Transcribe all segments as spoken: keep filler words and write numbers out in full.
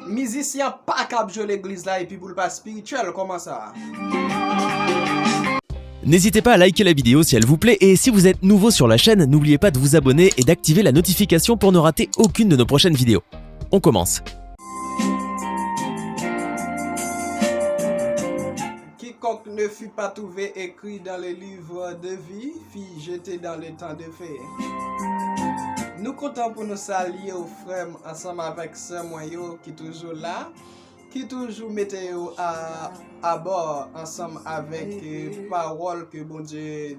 Mizisyen an pa ka ap jwe legliz la epi pou l pa espirityèl, kòman sa? N'hésitez pas à liker la vidéo si elle vous plaît et si vous êtes nouveau sur la chaîne, n'oubliez pas de vous abonner et d'activer la notification pour ne rater aucune de nos prochaines vidéos. On commence. Quiconque ne fut pas trouvé écrit dans le livre de vie fut jeté dans l'étang de feu. Nou kontan pou nou salye w, frè m, ansanm avèk sè mwen yo ki toujou la, ki toujou mete yo a abò ansanm avèk eh, pawòl ke Bondye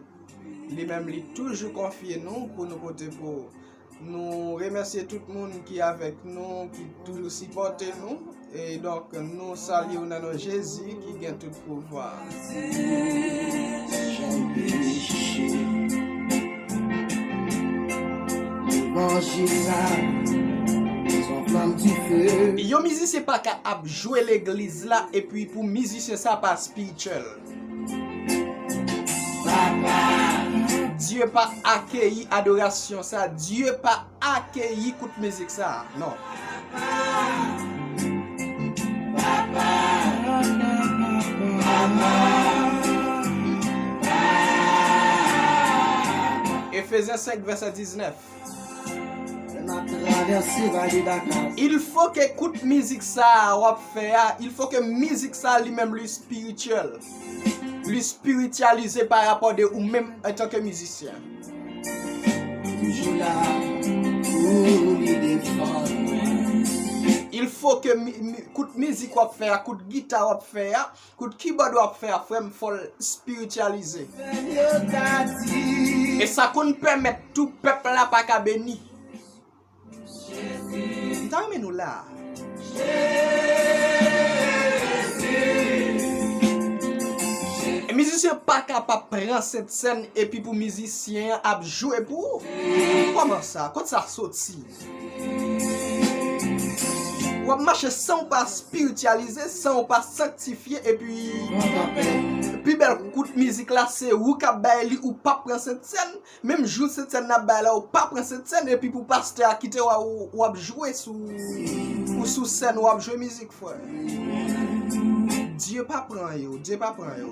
li menm li toujou konfye nou pou nou pote pou ou. Nou remèsye tout moun ki avèk nou, ki toujou sipòte nou. E donk, nou salye w nan non Jezi ki gen tout pouvwa. Yon mizisyen pa ka ap jwe legliz la epi pou mizisyen sa pa spiritual. Dye pa akeyi adorasyon sa. Dye pa akeyi kout mizik sa. Non. Efezyen senk vèsè diznèf. Il faut que kout mizik sa a w ap fè a, il faut que mizik sa a li menm li spiritual. Li spirityalize pa rapò de ou menm antanke mizisyen. Il faut que mi, mi, kout mizik w ap fè a, kout gita w ap fè a, kout kibòd w ap fè a, frè m, fò l spirityalize. E sa konn pèmèt tou pèp la pa ka beni. M ta renmen nou la. Mizisyen pa ka pa pran sent sèn epi pou mizisyen an ap jwe pou ou. Kòman sa? Kot sa soti? W ap mache san w pa spirityalize, san w pa sanktifye, epi pi bèl kout mizik la se ou k ap bay li, ou p ap pran sent sèn. Menm jou sent sèn n ap bay la, ou pa pran sent sèn, epi pou pastè a kite w, w ap jwe sou, ou sou sèn, w ap jwe mizik, frè. Dye pa pran yo, Dye pa pran yo.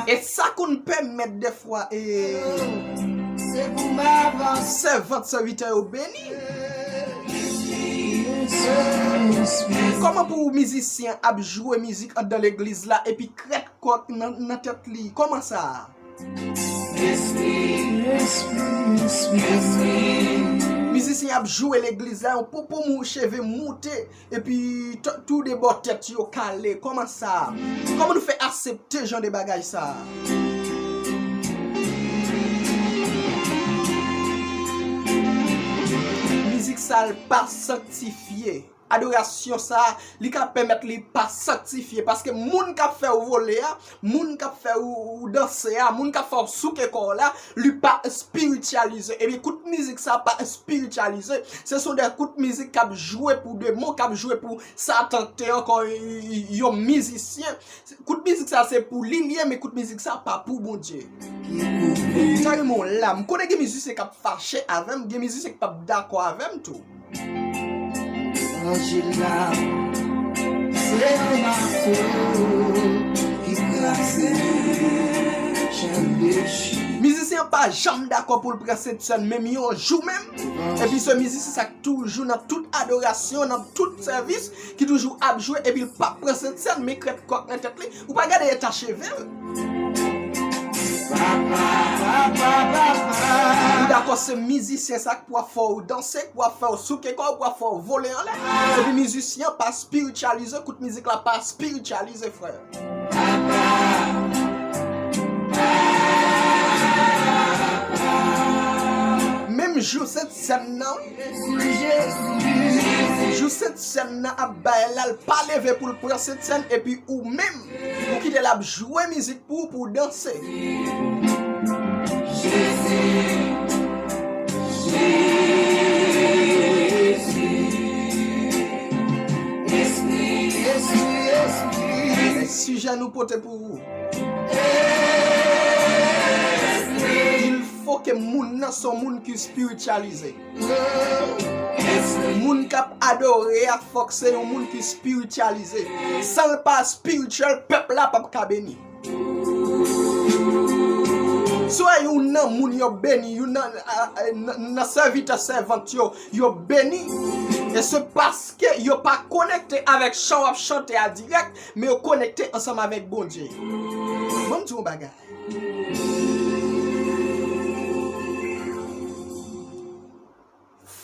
E sa konn pèmèt defwa e sèvant, sèvitè yo beni. Kòman pou mizisyen ap jwe mizik anndan legliz la epi krèt kòk nan, nan tèt li? Kòman sa? Mizisyen ap jwe legliz la, yon popo mou, cheve moute, epi tou de bò tèt yo kale. Kòman sa? Kòman nou fè aksepte jan de bagay sa? Mizik sa l pa sanktifye. Adorasyon sa, li ka pèmèt li pa sanktifye, paske moun k ap fè w vole a, moun k ap fè w danse a, moun k ap fè w souke kò w la, li pa espirityalize. Ebyen, kout mizik sa pa espirityalize. Se son de kout mizik k ap jwe pou demon, k ap jwe pou Satan, k te ankò yon mizisyen. Kout mizik sa se pou li l ye, men kout mizik sa pa pou Bondye. Sa yon la, m konnen gen mizisyen k ap fache avè m, gen mizisyen k p ap dakò avè m tou. Levanjil la, se yon mato ki kraze chan peche. Mizisyen an pa janm dakò pou l pran sent sèn menm yon jou menm. Epi se mizisyen sa k toujou nan tout adorasyon, nan tout sèvis, ki toujou ap jwe, epi l p ap pran sent sèn, men krèt kòk nan tèt li. Ou pa gade eta cheve l. Ou dakò se mizisyen sa k pou ap fè w danse, k pou ap fè w souke kò w, pou ap fè w vole anlè. Epi mizisyen an pa espirityalize, kout mizik la pa espirityalize, frè. Menm jou sent sèn nan, jou sent sèn nan ap bay la, l pa leve pou l pran sent sèn, epi ou menm, ou kite l ap jwe mizik pou ou, pou w danse. Sijè nou pote pou ou. Il faut que moun nan se yon moun ki espirityalize. Moun Moun k ap adore a, fòk se yon moun ki espirityalize. San l pa espirityèl, pèp la p ap ka beni. Si w wè youn nan moun yo beni, youn nan, a, a, nan, nan sèvitè sèvant yo, yo beni, e se paske yo pa konekte avèk chan w ap chante a dirèk, men yo konekte ansanm avèk Bondye. Ban m di w yon bagay.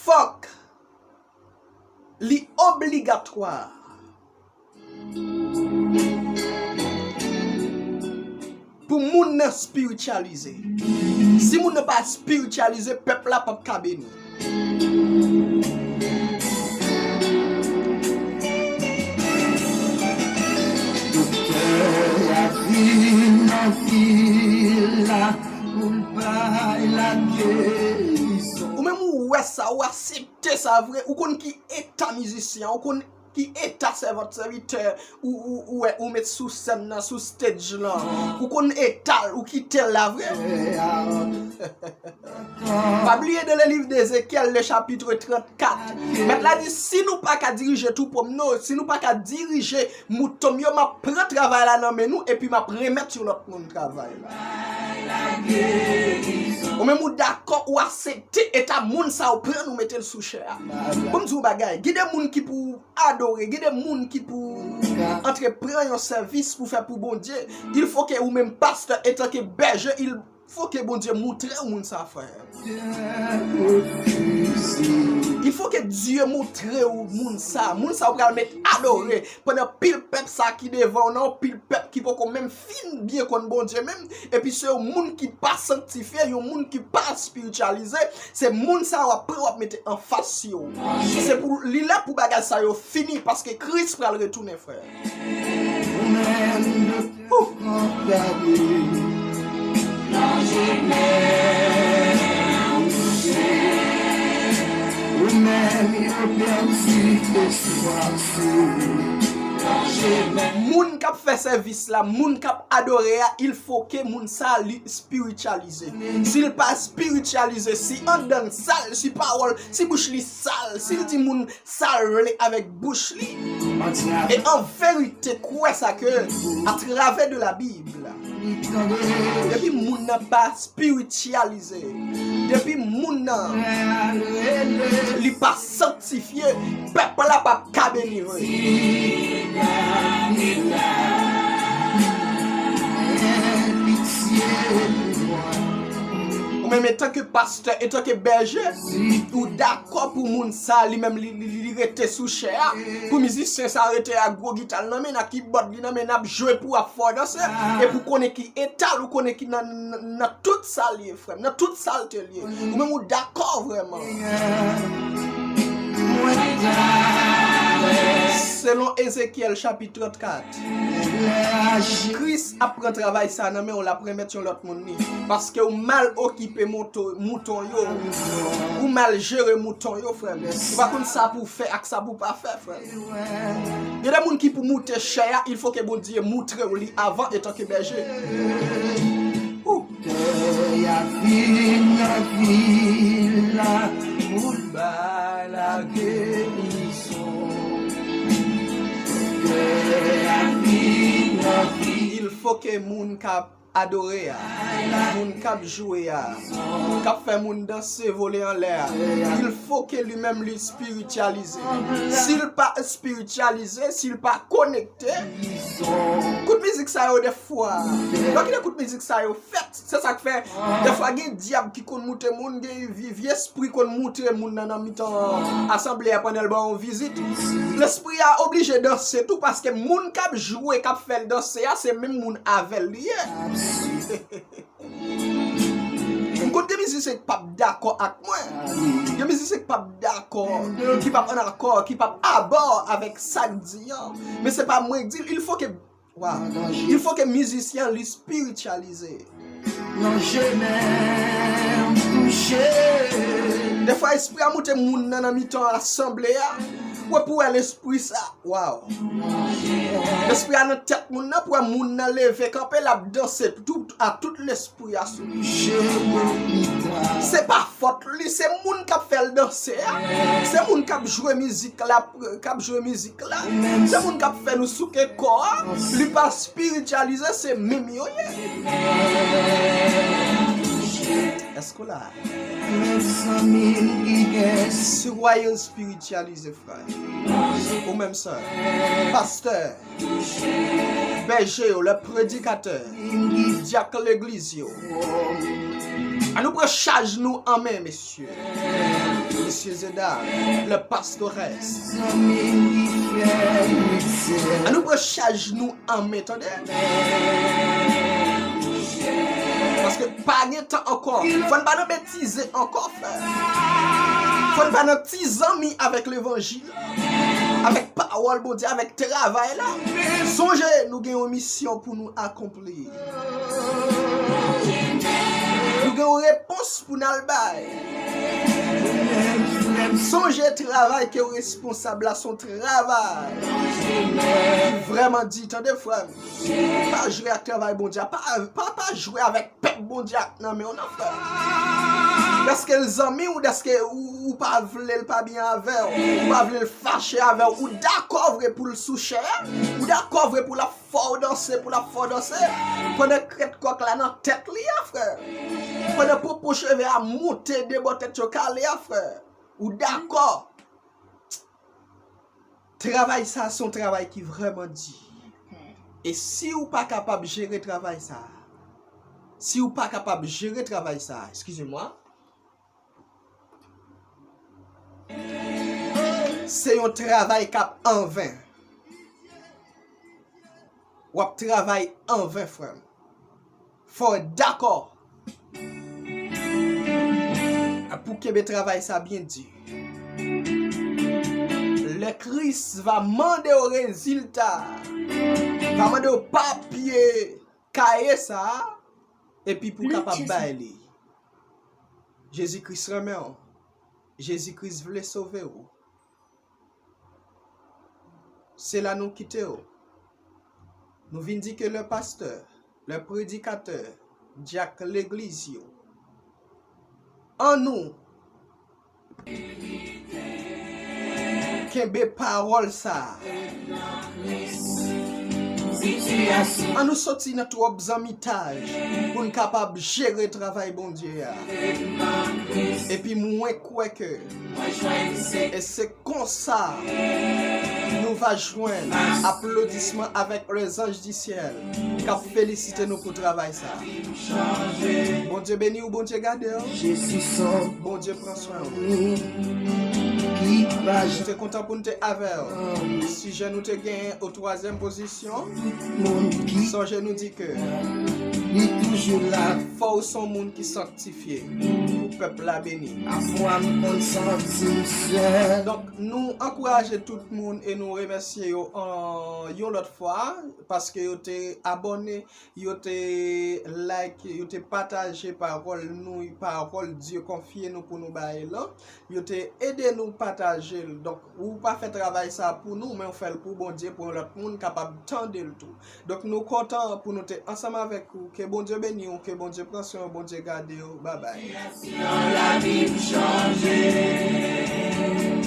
Fòk li obligatwa pou moun nan espirityalize. Si moun nan pa espirityalize, pèp la p ap ka beni. Doktè a vin nan vil la pou l bay lagerizon. Ou menm ou wè sa, ou aksepte sa vre, ou konn ki eta mizisyen an, ou konn ki eta sèvant sèvitè ou, ou, ou wè, ou met sou sèn nan, sou stage lan. Ou konn eta l, ou kite l la vre. Pa bliye dans le livre d'Ézéchiel, le chapitre trente-quatre. Mèt la di, si nou pa ka dirije twoupo m yo, si nou pa ka dirije mouton m yo, m ap pran travay la nan men nou, epi m ap remèt yon lòt moun travay la. Ou menm ou dakò, ou aksepte eta moun sa, ou pran, ou mete l sou chè a. Ban m di w bagay, gen de moun ki pou adore, gen de moun ki pou antreprann yon sèvis pou fè pou Bondye. Il faut que ou menm pastè, etanke bèje, il faut que Bondye montre w moun sa, frè. Il faut que Dieu montre w moun sa. Moun sa ou pral met adore. Pandan pil pèp sa ki devan w nan, pil pèp ki poko menm fin byen konn Bondye menm, epi se yon moun ki pa sanktifye, yon moun ki pa espirityalize, se moun sa w ap pran, w ap mete anfas yo. Se pou li lè pou bagay sa yo fini, paske Kris pral retounen, frè. Ou menm yo te kondane. Ou menm yo pèdi espwa sou ou. Moun k ap fè sèvis la, moun k ap adore a, il faut que moun sa li espirityalize. Si l pa espirityalize, si anndan l sal, si pawòl, si bouch li sal, si l di moun sa l vle avèk bouch li, e an verite kwè sa ke atravè de la Bible, depi moun nan pa espirityalize, depi moun nan li pa sanktifye, pèp la p ap ka beni vre. Ou menm etanke pastè, etanke bèje, ou dakò pou moun sa, li menm li, li, li rete sou chè a, pou mizisyen sa rete ak gwo gita l nan men, ak kibòd li nan men, n ap jwe pou ap fè w danse, e pou konnen ki eta l, ou konnen ki nan, nan, nan tout sa l ye, frè m, nan tout sa l te l ye. Ou menm ou dakò vrèman. Selon Ezekyèl chapit trannkat, Kris ap pran travay sa nan men w, l ap remèt yon lòt moun li. Paske w mal okipe mouton, mouton yo. Ou mal jere mouton yo, frè m. Ou pa konn sa pou w fè ak sa pou w pa fè, frè m. Gen de moun ki pou moute chè a, il faut que Bondye moutre w li avan etanke bèje. Ou. Doktè a vin nan vil la pou l bay lagerizon. Doktè a vin nan vil. Il faut que moun k ap adore a, moun k ap jwe a, k ap fè moun danse, vole anlè a, il faut que li menm li espirityalize. Si l pa espirityalize, si l pa konekte, kout mizik sa yo defwa, lè w kite kout mizik sa yo fèt, se sa k fè defwa gen dyab ki konn moute moun, gen vye, vye espri konn moute moun nan, nan mitan asanble a pandan l ba w yon vizit. Lespri a oblije danse tou, paske moun k ap jwe, k ap fè l danse a, se menm moun avè l li ye. M konn gen mizisyen k p ap dakò ak mwen. Gen mizisyen k p ap dakò, ki p ap ann akò, ki p ap abò avèk sa k di an. Men se pa mwen k di l, il faut que, waw, il faut que mizisyen an li espirityalize. Non, je m'aime touche. Defwa espri a moute moun nan, nan mitan asanble a. Ou wè pou wè lespri sa. Waw. Lespri a nan tèt moun nan, pou wè moun nan leve kanpe, l ap danse tout, a tout lespri a sou li. Je m'aime. Se pa fòt li, se moun k ap fè l danse a. Se moun k ap jwe mizik la, k ap jwe mizik la. Se moun k ap fè nou souke kò a. Li pa espirityalize, se menm yo ye. Èske w la? Si w pa espirityalize, frè, ou menm sè, pastè, bèje yo, lè predikatè, dyak legliz yo. An nou pran chaj nou an men, mesye. Mesye e dam, lè pastores. An nou pran chaj nou an men, tande. Paske pa gen tan ankò. Fò n pa nan betize ankò, frè. Fò n pa nan ti zanmi avèk levanjil, avèk pawòl Bondye, avèk travay la. Sonje, nou gen yon misyon pou nou akonpli. Nou gen yon repons pou n al bay. Sonje, travay ke w responsab la, se yon travay ki vrèman di, tande, frè m. Pa jwe ak travay Bondye a. Pa, pa, pa jwe avèk pèp Bondye a k nan men w nan, frè. Dèske l zanmi w, dèske ou, ou pa vle l pa byen avè w, ou pa vle l fache avè w, ou dakò vre pou l sou chè a, ou dakò vre pou l ap fè w danse, pou l ap fè w danse, pandan krèt kòk la nan tèt li a, frè. Pandan popo cheve a monte de bò tèt yo kale a, frè. Ou dakò. Travay sa se yon travay ki vrèman di. E si w pa kapab jere travay sa, si w pa kapab jere travay sa, eskize mwa, se yon travay k ap anven. W ap travay anven, frè m. Fò w dakò. Pou kenbe travay sa byen di. Lè Kris va mande w rezilta, va mande w papye kaye sa, epi pou w kapab bay li. Jezi Kris renmen w. Jezi Kris vle sove w. Se la nou kite w. Nou vin di ke lè pastè, lè predikatè, dyak legliz yo, annou kenbe pawòl sa a. Annou soti nan twòp zanmitaj pou n kapab jere travay Bondye a. Epi mwen kwè ke, e se konsa nou va jwenn aplodisman avèk lèzanj di syèl k ap felisite nou pou travay sa a. Bondye beni w, Bondye gade w. Bondye pran swen w. Nou te kontan pou n te avè w. Sijè nou te genyen o twazyèm pozisyon. Sonje nou di ke fò w se yon moun ki sanktifye pou pèp la beni. Donk, nou ankouraje tout moun e nou remèsye yo, an, yon lòt fwa, paske yo te abòne, yo te like, yo te pataje pawòl nou, pawòl Dye konfye nou pou nou bay lan. Yo te ede nou pataje l. Donk, ou pa fè travay sa pou nou, men w fè l pou Bondye, pou yon lòt moun kapab tande l tou. Donk, nou kontan pou nou te ansanm avèk ou. Ke Bondye beni w, ke Bondye pran swen w, Bondye gade w. Babay.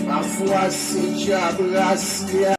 Pafwa se djab rasi a.